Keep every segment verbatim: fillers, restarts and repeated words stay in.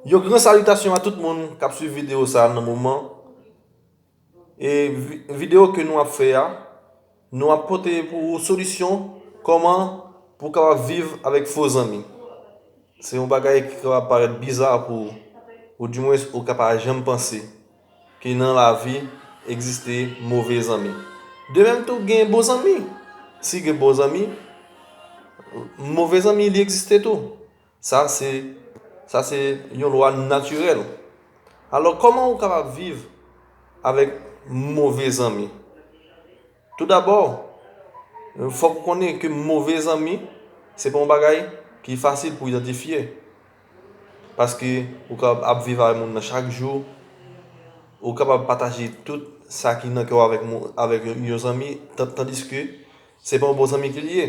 Yon gran salitasyon a tout moun k ap swiv videyo sa a nan moman. E vi- videyo ke nou ap fè a, nou ap pote pou ou solisyon kòman pou w kapab viv avèk fo zanmi. Se yon bagay ki kapab parèt biza pou ou, ou dimwens ou ka pa janm panse ke nan lavi egziste move zanmi. De menm tou, gen bon zanmi. Si gen bon zanmi, move zanmi li egziste tou. Sa se sa se yon lwa natirèl. Alò, kòman ou kapab viv avèk move zanmi? Toudabò, fòk ou konnen ke move zanmi se pa yon bagay ki fasil pou idantifye. Paske ou kapab ap viv avèk moun nan chak jou, ou kapab pataje tout sa ki nan kè w avèk moun, avèk yon, yon zanmi, tan- tandiske se pa yon bon zanmi ke li ye.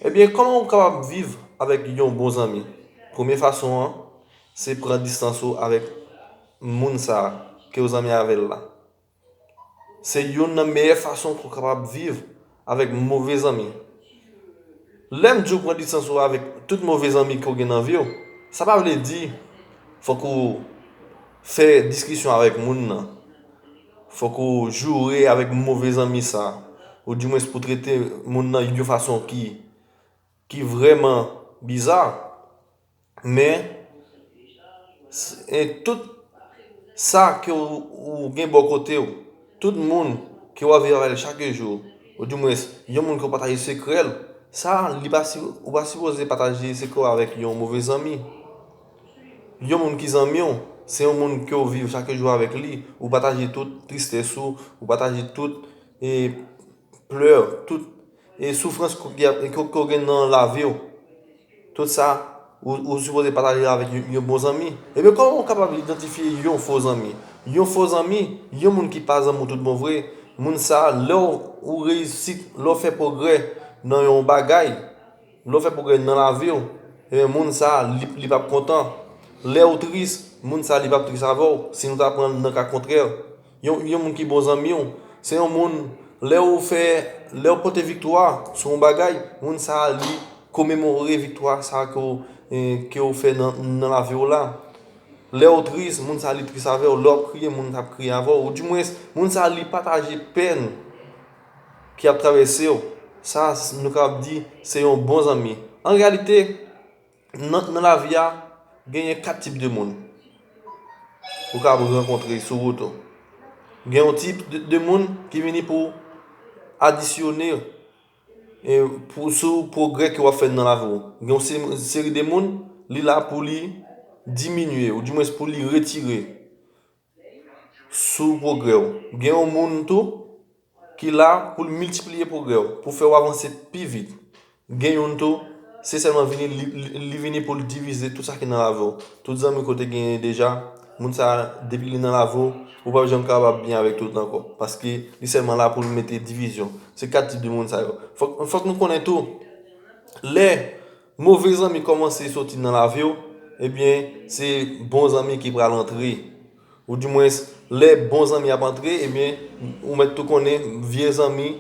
Ebyen, kòman ou kapab viv avèk yon bon zanmi? Premye fason an, se pran distans ou avèk moun sa a ke w zanmi avè l la. Se youn nan meyè fason ke w kapab viv avèk move zanmi. Lè m di w pran distans ou avèk tout move zanmi ke w gen nan vi w, sa pa vle di fòk ou fè diskisyon avèk moun nan. Fòk ou joure avèk move zanmi sa a. Ou dimwens pou trete moun nan yon fason ki, ki vrèman biza. Men, s- e tout sa ke w, ou gen bò kote w, tout moun ke w ap viv avè l chak jou, ou dimwens, yon moun ke w pataje sekrè l, sa, li pa si- ou pa sipoze pataje sekrè w avèk yon move zanmi. Yon moun ki zanmi w, se yon moun ke w viv chak jou avèk li, ou pataje tout tristès ou, ou pataje tout e plè, tout e soufrans ke w gen nan lavi w. Tout sa, ou, ou sipoze pataje avèk yon, yon bon zanmi. Ebyen, kòman ou kapab idantifye yon fo zanmi? Yon fo zanmi, yon moun ki pa zanmi w tout bon vre, moun sa, lè w, ou reyisi, lè w fè pwogrè nan yon bagay, lè w fè pwogrè nan lavi w, ebyen, moun sa, li, li p ap kontan. Lè w tris, moun sa, li p ap tris avè w, si nou ta pran l nan ka kontrè. Yon, yon moun ki bon zanmi w, se yon moun, lè w fè, lè w pote viktwa sou yon bagay, moun sa a, li komemore viktwa sa a ke w, eh, ke w fè nan, nan lavi w la. Lè w tris, moun sa a, li tris avè w. Lè w ap kriye, moun sa ap kriye avè w. Ou dimwens, moun sa a, li pataje pèn ki ap travèse w. Sa, nou kapab di, se yon bon zanmi. An reyalite, nan, nan lavi a, genyen kat tip de moun ou ka rankontre sou wout ou. Gen yon tip de, de moun ki vini pou adisyone e pou, sou pwogrè ke w ap fè nan lavi w. Gen yon se- seri de moun, li la pou li diminye, ou dimwens pou li retire sou pwogrè w. Gen yon moun tou ki la pou l miltipliye pwogrè w, pou fè w avanse pi vit. Gen youn tou, se sèlman vini, li, li, li vini pou l divize tout sa ki nan lavi w. Tout zanmi ke w te genyen deja, moun sa a, depi li nan lavi w, ou p ap janm kapab byen avèk tout ankò. Paske li sèlman la pou l mete divizyon. Se kat tip de moun sa yo. Fòk, fòk nou konnen tou, lè move zanmi kòmanse soti nan lavi w, ebyen, se bon zanmi ki pral antre. Ou dimwens, lè bon zanmi ap antre, ebyen, ou mèt tou konnen vye zanmi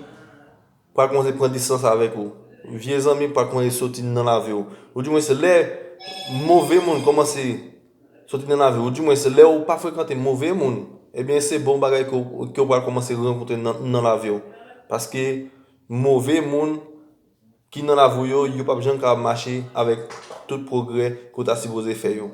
pral kòmanse pran distans avèk ou. Vye zanmi pral kòmanse soti nan lavi w. Ou dimwens, lè move moun kòmanse soti nan lavi w, ou dimwens, lè ou pa frekante move moun, ebyen, se bon bagay ke w, ke w pral kòmanse rankontre nan, nan lavi w. Paske move moun ki nan lavi w yo, yo p ap janm kapab mache avèk tout pwogrè ke w ta sipoze fè yo.